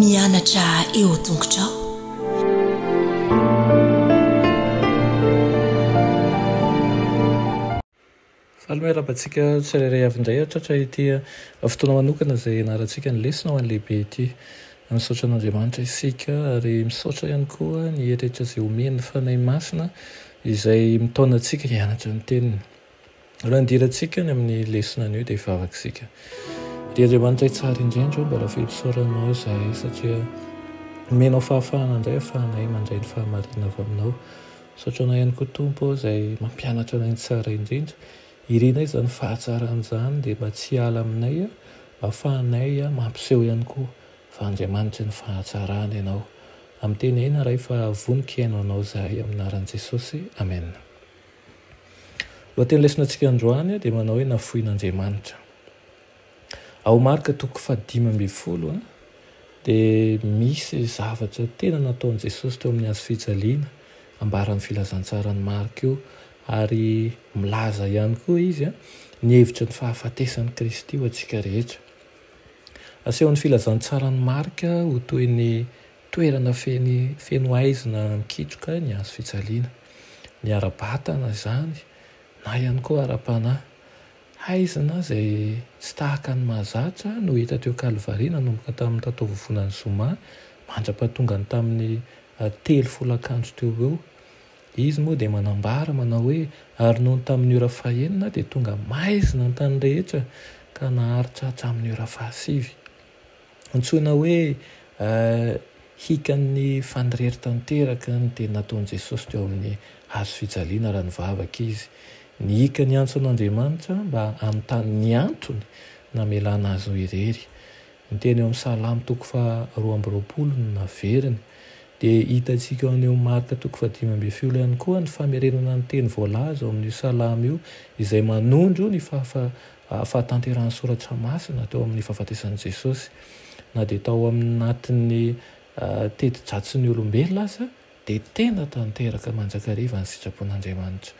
Mianatra eo tongotrao. Faly miarahaba antsika tsirairay avy indray hatratra ity fotoana manokana izay ianarantsika ny lesona ho an'ny lehibe ity. Misaotra an'Andriamanitra isika ary misaotra ihany koa ny hery rehetra izay omen'ny Fanahy Masina izay mitaona antsika hianatra ny Teniny. Raha nidirantsika ny amin'ny lesona anio dia hivavaka isika. Ry Andriamanitra tsara indrindra ô, mbola feno fisaorana Anao izahay satria nomenao fahafahana indray ahafahanay mandray ny fahamarinana avy Aminao. Misaotra Anao ihany koa Tompo ô izay mampianatra anay ny tsara indrindra. Irinay izany fahatsarana izany dia mba tsy hiala aminay mba ahafahanay mampiseho ihany koa fa Andriamanitry ny fahatsarana Ianao. Amin'ny teny aina Ray fa vonon-kihaino Anao izahay amin'ny anaran'i Jesosy. Amen. Lohateny lesonatsika androany dia manao hoe nafoin'Andriamanitra. Ao Marka toko fahadimy ambin'ny folo dia misy zavatra tena nataon'i Jesosy teo amin'ny hazo fijaliana, ambaran'ny filazantsaran'i Marka io, ary milaza ihany koa izy ny hevitry ny fahafatesan'i Kristy ho antsika rehetra. Asehon'ny filazantsaran'i Marka ho toy ny Toerana feno feno haizina mikitroka ny hazo fijaliana. Ny ara-batana izany na ihany koa ara-panahy. Haizina izay tsy tahaka ny mahazatra no hita teo Kalvary nanomboka tamin'ny tataovovonan'ny zoma mandra-pahatongany tamin'ny 3 folakandro teo ho eo. Izy moa dia manambara manao hoe, Ary nony tamin'ny ora fahenina dia tonga maizina ny tany rehetra ka naharitra hatramin'ny ora fahasivy. Antsoina hoe hikan'ny fanirery tanteraka ny teny nataon'i Jesosy teo amin'ny hazo fijaliana raha nivavaka izy. Ny hika niantso an'Andriamanitra mba hanontany ny antony namelana azy ho irery. Ny teny eo amin'ny Salamo toko faha 22 no naveriny. Dia hitantsika ao amin'ny Marka toko faha 15 ihany koa ny famerenana ny teny voalaza ao amin'io Salamo io izay manondro ny fahafa fahatanterahan'ny Soratra Masina teo amin'ny fahafatesan'i Jesosy. Na dia tao anatin'ny teti-dratsin'ny olombelona aza, dia tena tanteraka mandrakariva ny sitrapon'Andriamanitra.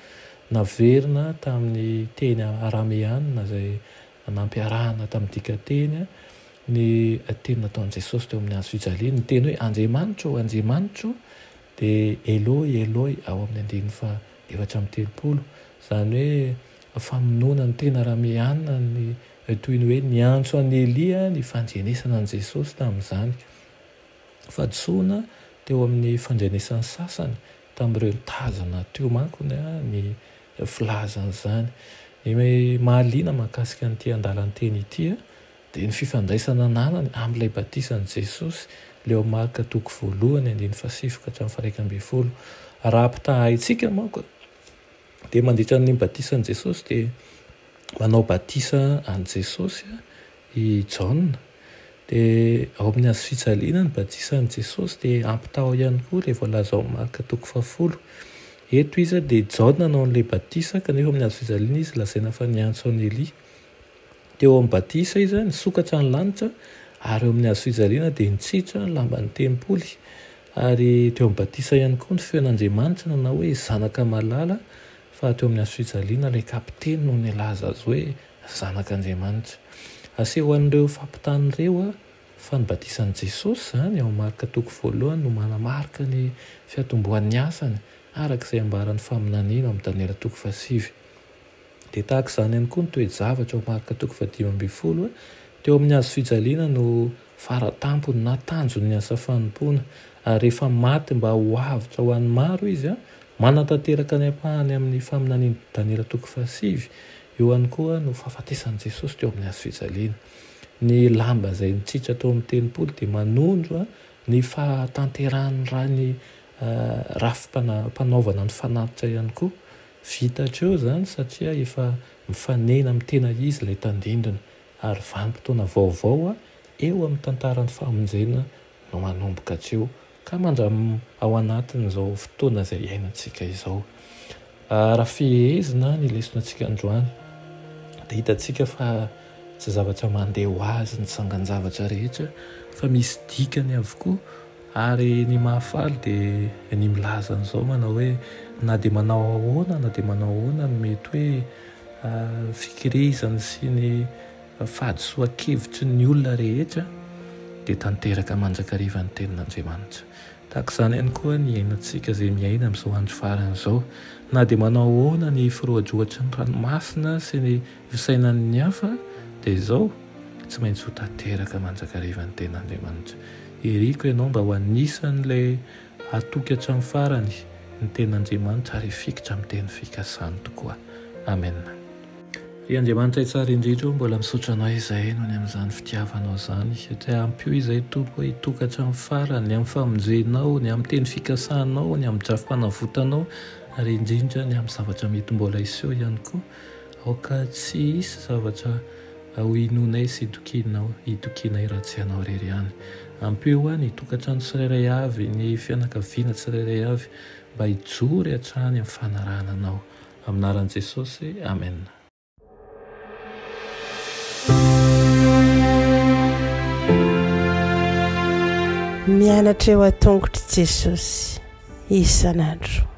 Naverina tamin'ny teny arameana izay nampiarahana tamin'ny dikanteny ny teny nataon'i Jesosy teo amin'ny hazo fijaliana. Ny teny hoe Andriamanitro ô, Andriamanitro ô dia Eloi, Eloi ao amin'ny andininy faha 34. Izany hoe famonoana ny tena arameana ny toy ny hoe niantso an'i Elia ny fandrenesana an'i Jesosy tamin'izany. Fahadisoana teo amin'ny fandrenesan'ny sasany tamin'ireo nitazana teo manko ny filazana izany. Ny mahaliana mahakasika an'ity andalan-teny ity dia ny fifandraisana ananany amin'ilay batisan'i Jesosy, ilay ao Marka toko voalohany andininy fahasivy ka hatramin'ny faha-iraika ambin'ny folo. Raha ampitahaintsika manko Dia mandritra ny batisan'i Jesosy dia manao batisa an'i Jesosy i Jaona. Dia ao amin'ny hazo fijaliana ny batisan'i Jesosy dia ampitahao ihany koa ilay voalaza ao Marka toko fahafolo. Eto izy dia Jaona nanao an'ilay batisa kanefa amin'ny hazo fijaliana izy lazaina fa niantso an'i Elia. Teo amin'ny batisa izy, nisokatra ny lanitra, ary eo amin'ny hazo fijaliana dia nitsitra ny lamban'ny tempoly. Ary teo amin'ny batisa ihany koa ny feon'Andriamanitra nanao hoe, Zanaka malala, fa teo amin'ny hazo fijaliana ilay kapiteny no nilaza azy hoe, Zanak'Andriamanitra. Aseho an'ireo fampitana ireo fa ny batisan'i Jesosy izany ao Marka toko voalohany no manamarika ny fiatombohan'ny asany, araka izay ambaran'ny faminaniana ao amin'ny Daniela toko fahasivy. Dia tahaka izany ihany koa ny toe-javatra ao Marka toko fahadimy ambin'ny folo, teo amin'ny hazo fijaliana no fara tampony na tanjon'ny asa fanompoana, ary rehefa maty mba ho avotra ho an'ny maro izy, manatanteraka ny ampahany amin'ny faminanian'i Daniela toko fahasivy, eo ihany koa no fahafatesan'i Jesosy teo amin'ny hazo fijaliana. Ny lamba izay nitsitra tao amin'ny tempoly dia manondro ny fahatanterahan'ny ràny rafi-panaovana ny fanatitra ihany koa. Vita hatreo izany satria efa mifanena amin'ny tena izy ilay tandindona ary vanim-potoana vaovao eo amin'ny tantaran'ny famonjena no manomboka hatreo ka mandra ao anatin'izao fotoana izay iainantsika izao. Raha fehezina ny lesonantsika androany dia hitantsika fa tsy zavatra mandeha ho azy ny tsangan-javatra rehetra fa misy dikany avokoa Ary ny mahafaly dia ny milaza an'izao manao hoe na dia manao ahoana na dia manao ahoana ny mety hoe fikirizany sy ny fahadisoan-kevitry ny olona rehetra Dia tanteraka mandrakariva ny tenin'Andriamanitra. Tahaka izany ihany koa ny iainantsika izay miaina amin'izao andro farany izao. Na dia manao ahoana ny firohadrohatry ny ranomasina sy ny fisainan'ny hafa, dia izao, tsy maintsy ho tanteraka mandrakariva ny tenin'Andriamanitra. Iriko ianao mba ho anisan'ilay hatoky hatramin'ny farany ny tenin'Andriamanitra ary hifikitra amin'ny teny fikasany tokoa. Amena. Ry Andriamanitra tsara indrindra o, mbola misaotra Anao izahay noho ny amin'izany fitiavanao izany. Dia ampio izahay Tompo hitoky hatramin'ny farany, ny amin'ny famonjenao, ny amin'ny teny fikasanao, ny amin'ny drafi-panavotanao, ary indrindra ny amin'ny zavatra mety mbola hiseho ihany koa. Aoka tsy hisy zavatra ho inoanay sy itokianao, itokianay raha tsy Ianao irery ihany. Ampio aho ny tokantrano tsirairay avy, ny fianakaviana tsirairay avy, mba hijory hatrany amin'ny fanarahana Anao. Amin'ny anaran'i Jesosy, Amen. Mianatra eo an-tongotr'i Jesosy isan'andro.